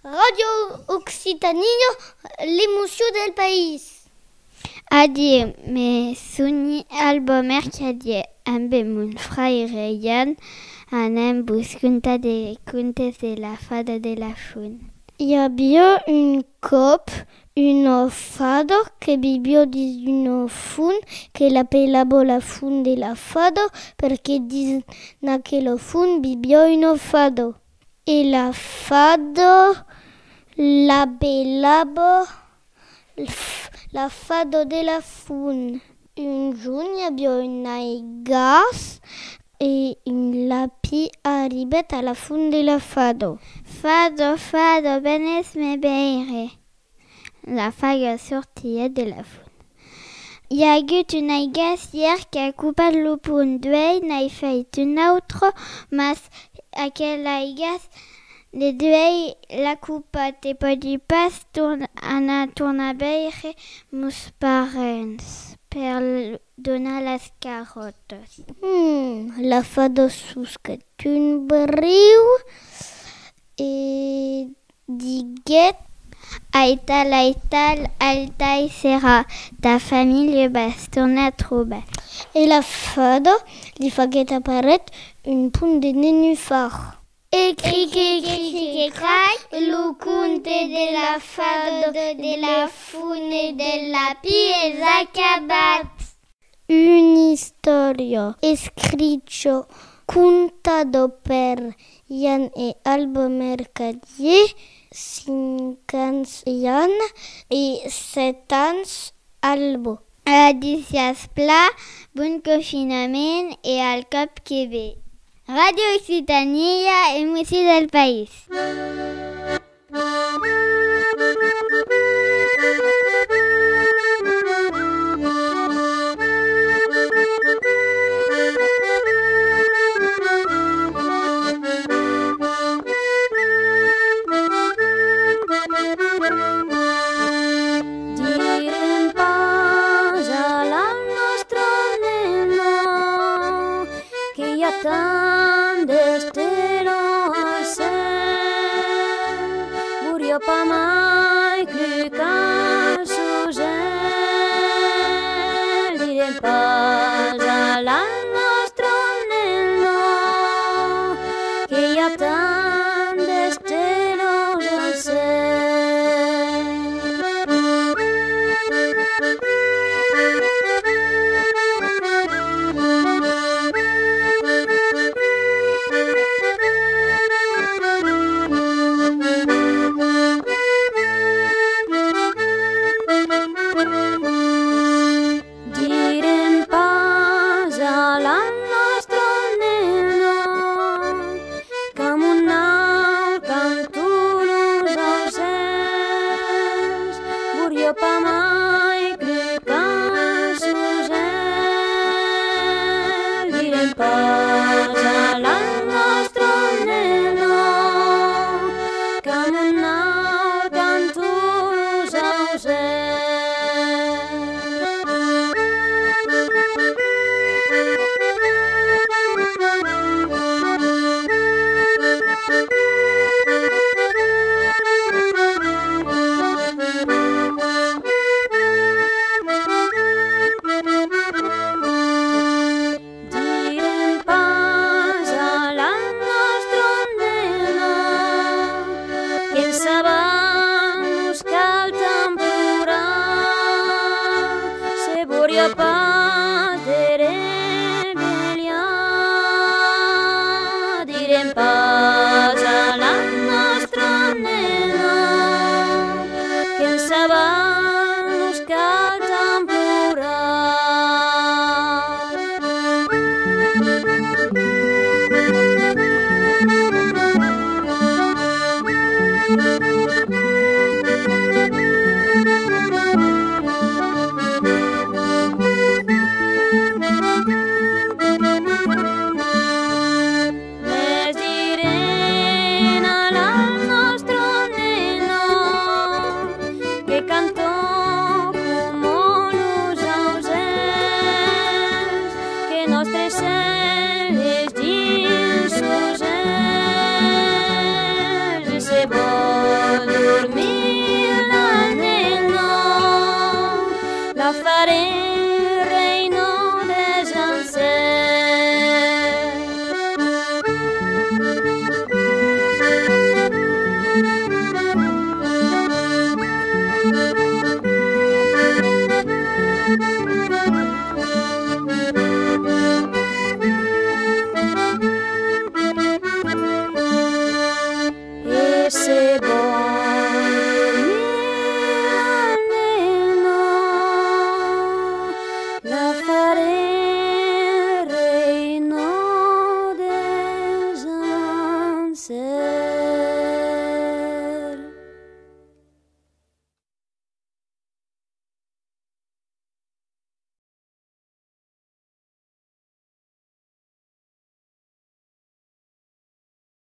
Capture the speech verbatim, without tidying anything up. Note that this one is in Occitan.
Ràdio Occitània, l'emocion del país. Adieu, me soni Alba Mercadier, ambe mon fraire Jan, anem vos contar de contes de la fada de la font. I aviá un còp una fada que viviá dins una font que l'apelava la font de la fada, perque dins aquela font viviá una fada. E la fada l'apelava f-, la fada de la font. Un jorn i aviá un aigàs e un lapin arribèt a la font de la fada. Fada, fada, venes me veire. La fada sortiá de la font. I a agut un aigàs ièr qu'a copat lo pont, duèi n'ai fait un autre, mas aquel aigàs de duèi l'a copat e pòdi pas torn-, anar tornar veire mos parents per l-, donar las carròtas. Mm, la fada sosquèt un briu e diguèt: Aital, aital, aital serà, ta familha vas tornar trobar. E la fada li faguèt aparéisser un pont de nenufar. E cric, cric, cric, cric, crac, lo conte de la fada, de la font e del lapin es acabat. Una istòria escricha, contada per Jan e Alba Mercadier, cinc ans Jan e sèt ans Alba. Adissiatz plan, bon confinament e al còp que ven. Ràdio Occitània, emocion del país. Direm pas a la nòstra nena que i a tant d'estelas al cèl, voriá pas mai clucar sos uèlhs. Direm pas a la nòstra nena que i a tant d'estelas al cèl. Direm pas a la nòstra nena qu'amont nautan los aucèls, voriá pas mai clucar sos uèlhs. Direm pas a la nòstra nena qu'amont nautan los aucèls. Direm pas a la nòstra nena qu'en sabant nos cal tant plorar, se voriá pas de revelhar. Direm pas a la nòstra nena qu'en sabant nos cal tant plorar. Mès direm a la nòstra nena que canta coma los ausèls, que nòstre cèl es dins sos uèlhs, e se vòl Farem